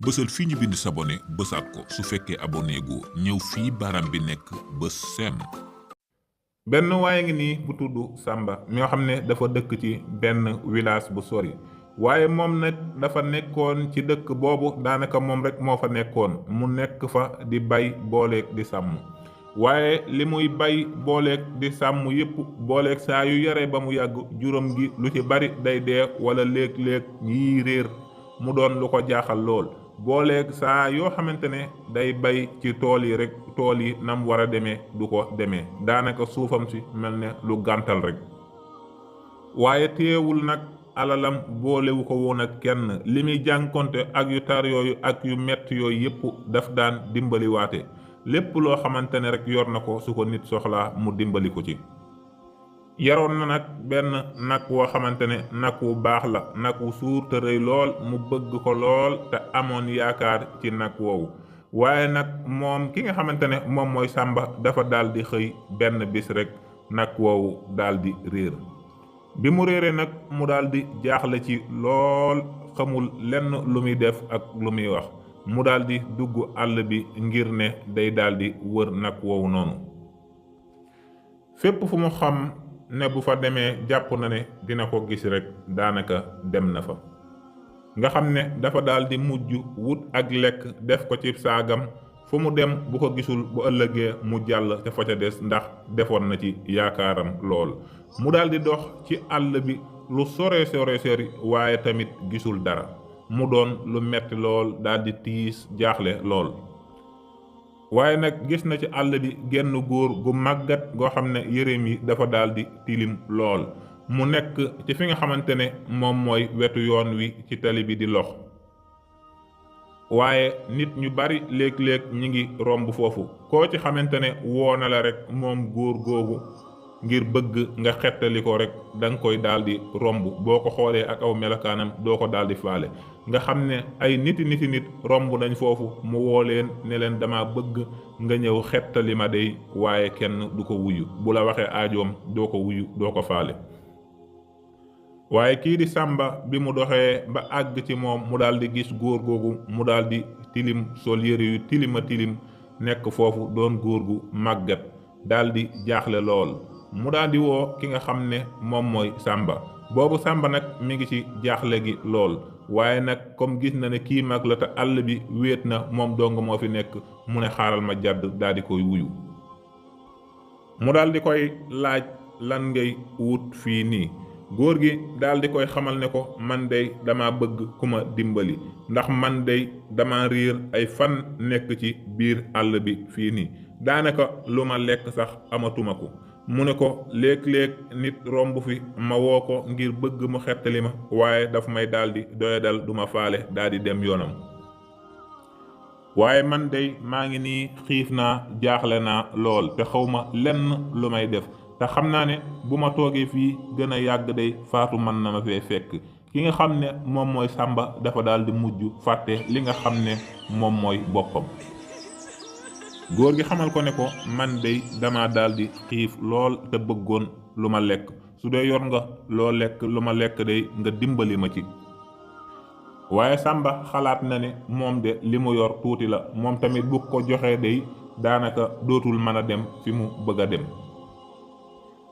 bësal fii ñu bind s'abonner bësaat ko su fekkee abonné gu ñëw fii baaraam bi nekk bës seen. benn waaye ngi nii bu tudd Samba ñoo xam ne dafa dëkk ci benn village bu sori waaye moom nag dafa nekkoon ci dëkk boobu daanaka moom rek moo fa nekkoon mu nekk fa di bay booleeg di sàmm waaye li muy bay booleeg di sàmm yépp booleeg saa yu yare ba mu yàgg juróom gi lu ci bari day dee wala léeg-léeg yii réer mu doon lu ko jaaxal lool booleeg saa yoo xamante ne day bay ci tool yi rek tool yi nam war a demee du ko demee daanaka suufam si mel ne lu gàntal rek waaye teewul nag alalam boolewu ko woon ak kenn li muy jànkonte ak yu tar yooyu ak yu metti yooyu yépp daf daan dimbali waate lépp loo xamante ne rek yor na ko su ko nit soxlaa mu dimbali ko ci yaroon na nag benn nag woo xamante ne nag wu baax la nag wu suur te rëy lool mu bëgg ko lool te amoon yaakaar ci nag woowu waaye nag moom ki nga xamante ne moom mooy Sàmba dafa daal di xëy benn bis rek nag woowu daal di réer bi mu réeree nag mu daal di jaaxle ci lool xamul lenn lu muy def ak lu muy wax mu daal di dugg àll bi ngir ne day daal di wër nag woowu noonu fépp fu mu xam ne bu fa demee jàpp na ne dina ko gis rek daanaka dem na fa nga xam ne dafa daal di mujj wut ak lekk def ko ci saagam fu mu dem bu ko gisul bu ëllëgee mu jàll te fa ca des ndax defoon na ci yaakaaram lool mu daal di dox ci àll bi lu sore sori waaye tamit gisul dara mu doon lu metti lool daal di tiis jaaxle lool waaye nag gis na ci àll bi genn góor gu màggat goo xam ne yéreem yi dafa daal di tilim lool mu nekk ci fi nga xamante ne moom mooy wetu yoon wi ci tali bi di lox waaye nit ñu bari léeg-léeg ñi ngi romb foofu koo ci xamante ne woo na la rek moom góor googu ngir bëgg nga xettali ko rek da nga koy daal di romb boo ko xoolee ak aw melokaanam doo ko daal di faale nga xam ne ay nit romb nañ foofu mu woo leen ne leen dama bëgg nga ñëw xettali ma dey waaye kenn du ko wuyu bu la waxee aajoom doo ko wuyu doo ko faale waaye kii di Sàmba bi mu doxee ba àgg ci moom mu daal di gis góor googu mu daal di tilim sol yére yu tilima tilim nekk foofu doon góor gu màggat daal di jaaxle lool mu daal di woo ki nga xam ne moom mooy Sàmba boobu Sàmba nag mi ngi ci jaaxle gi lool waaye nag comme gis na ne kii mag la te àll bi wéet na moom dong moo fi nekk mu ne xaaral ma jàdd daal di koy wuyu mu daal di koy laaj lan ngay wut fii nii góor gi daal di koy xamal ne ko man dey dama bëgg ku ma dimbali ndax man dey dama riir ay fan nekk ci biir àll bi fii nii daanaka lu ma lekk sax amatuma ko mu ne ko léeg-léeg nit romb fi ma woo ko ngir bëgg mu xettali ma waaye daf may daal di doyadal du ma faale daal di dem yoonam waaye man dey maa ngi nii xiif naa jaaxle naa lool te xawma lenn lu may def te xam naa ne bu ma toogee fii gën a yàgg day faatu mën na ma fee fekk ki nga xam ne moom mooy Sàmba dafa daal di mujj fàtte li nga xam ne moom mooy boppam góor gi xamal ko ne ko man dey dama daal di xiif lool te bëggoon lu ma lekk su dee yor nga loo lekk lu ma lekk day nga dimbali ma ci waaye Sàmba xalaat na ne moom de li mu yor tuuti la moom tamit bu ko joxee day daanaka dootul mën a dem fi mu bëgg a dem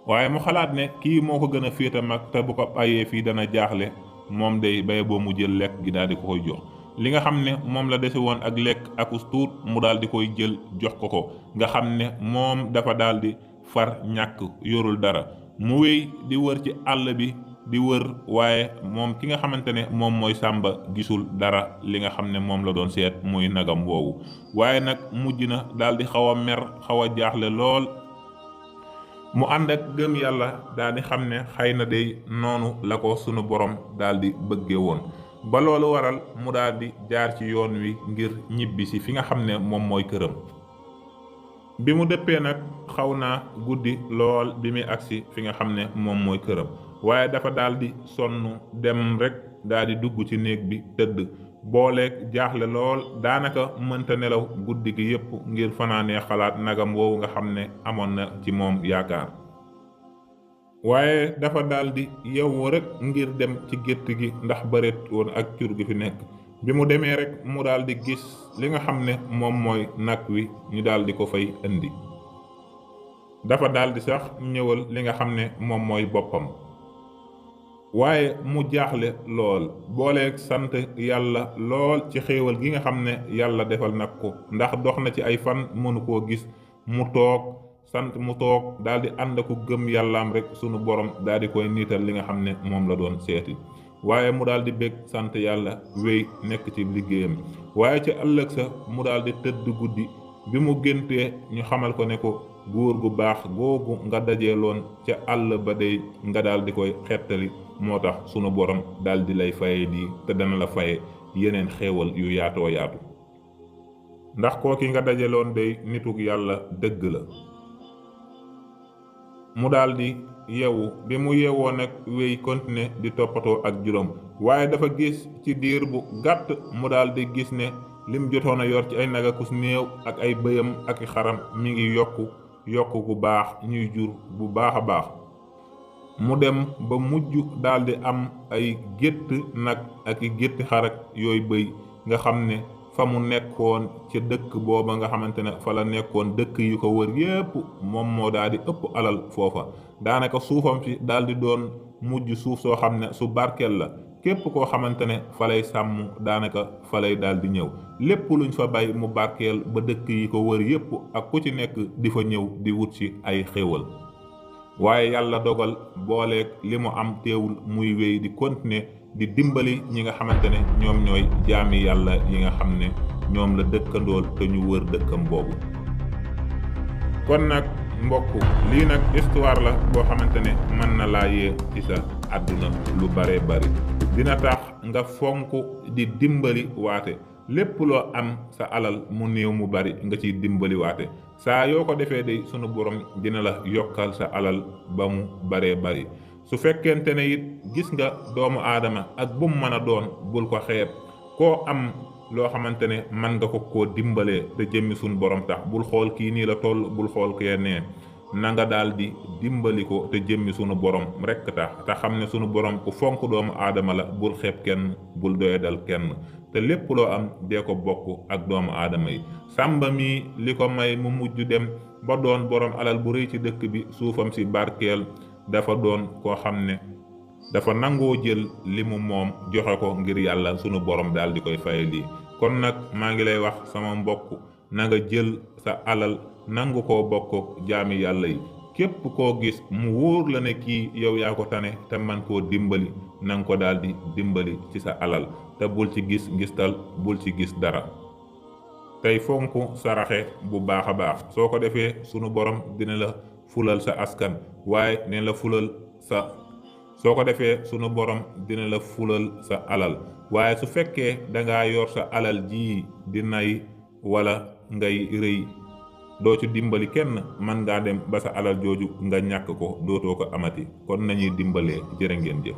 waaye mu xalaat ne kii moo ko gën a féete mag te bu ko bàyyee fii dana jaaxle moom day baye boo mu jël lekk gi daal di ko koy jox li nga xam ne moom la dese woon ak lekk ak tuut mu daal di koy jël jox ko nga xam ne moom dafa daal di far ñàkk yorul dara mu wéy di wër ci àll bi di wër waaye moom ki nga xamante ne moom mooy Sàmba gisul dara li nga xam ne moom la doon seet muy nagam woowu waaye nag mujj na daal di xaw a mer xaw a jaaxle lool mu ànd ak gëm yàlla daal di xam ne xëy na day noonu la ko sunu borom daal di bëggee woon ba loolu waral mu daal di jaar ci yoon wi ngir ñibbisi fi nga xam ne moom mooy këram bi mu dëppee nag xaw naa guddi lool bi muy agsi fi nga xam ne moom mooy këram waaye dafa daal di sonn dem rek daal di dugg ci néeg bi tëdd booleeg jaaxle lool daanaka mënta nelaw guddi gi yépp ngir fanaanee xalaat nagam woowu nga xam ne amoon na ci moom yaakaar waaye dafa daldi yeewu rek ngir dem ci gétt gi ndax bëreet woon ak cur gi fi nekk bi mu demee rek mu daal di gis li nga xam ne moom mooy nag wi ñu daal di ko fay indi. dafa daal di sax ñëwal li nga xam ne moom mooy boppam, waaye mu jaaxle lool booleeg sant yàlla lool ci xéewal gi nga xam ne yàlla defal nag ko, ndax dox na ci ay fan mënu koo gis. mu toog daal di ànd ko gëm yàllaam rek sunu borom daal di koy niital li nga xam ne moom la doon seeti. waaye mu daal di bég sant yàlla wéy nekk ci liggéeyam. waaye ci ëllëg sa mu daal di tëdd guddi, bi mu géntee ñu xamal ko ne ko góor gu baax googu nga dajeeloon ca àll ba dey nga daal di koy xettali, moo tax sunu borom daal di lay faye lii te dana la faye yeneen xéewal yu yaatoo yaatu. ndax kooki nga dajeeloon dey nitug yàlla dëgg la. mu daal di yeewu, bi mu yeewoo nag wéy continuer di toppatoo ak juróom. waaye dafa gis ci diir bu gàtt mu daal di gis ne lim jotoon a yor ci ay nagakus néew ak ay bëyam ak i xaram mi ngi yokku gu baax, ñuy jur bu baax a baax. mu dem ba mujj daal di am ay gétt nag ak i gétti xarak yooyu bëy nga xam ne fa mu nekkoon ca dëkk booba nga xamante ne fa la nekkoon, dëkk yu ko wër yépp moom moo daal di ëpp alal foofa. daanaka suufam si daal di doon mujj suuf soo xam ne su barkeel la. képp koo xamante ne fa lay sàmm daanaka fa lay daal di ñëw. lépp luñ fa bay mu barkeel ba dëkk yi ko wër yépp ak ku ci nekk di fa ñëw di wut ci ay xéewal. waaye yàlla dogal booleeg li mu am teewul muy wéy di continuer di dimbali ñi nga xamante ne ñoom ñooy jaami yàlla yi nga xam ne ñoom la dëkkandool te ñu wër dëkkam boobu. kon nag mbokk, lii nag histoire la boo xamante ne mën na laa yee ci sa àdduna lu bare bari. dina tax nga fonk di dimbali waate. lépp loo am sa alal mu néew mu bari nga ciy dimbali waate. saa yoo ko defee day sunu borom dina la yokkal sa alal ba mu baree bari. su fekkente ne it gis nga doomu aadama ak bu mu mën a doon bul ko xeeb. koo am loo xamante ne mën nga ko koo dimbalee te jëmmi sunu borom tax, bul xool kii nii la toll, bul xool kee nee, na nga daal di dimbali ko te jëmmi sunu borom rekk tax. te xam ne sunu borom ku fonk doomu aadama la, bul xeeb kenn, bul doyadal kenn. te lépp loo am dee ko bokk ak doomu aadama yi. Sàmba mi li ko may mu mujj dem ba doon borom alal bu rëy ci dëkk bi, suufam si barkeel, dafa doon koo xam ne dafa nangoo jël li mu moom joxe ko ngir yàlla sunu borom daal di koy faye lii. kon nag maa ngi lay wax sama mbokk, na nga jël sa alal nangu koo bokk jaami yàlla yi. képp koo gis mu wóor la ne kii yow yaa ko tane te man koo dimbali, na nga ko daal di dimbali ci sa alal te bul ci gis ngistal, bul ci gis dara. tey fonk saraxe bu baax a baax. soo ko defee sunu borom dina la fulal sa askan, waaye dina la fulal soo ko defee sunu borom dina la fulal sa alal. waaye su fekkee dangaa yor sa alal ji di nay wala ngay rëy, doo ci dimbali kenn, mën ngaa dem ba sa alal jooju nga ñàkk ko, dootoo ko amati. kon nañuy dimbalee. jërë ngeen jëf.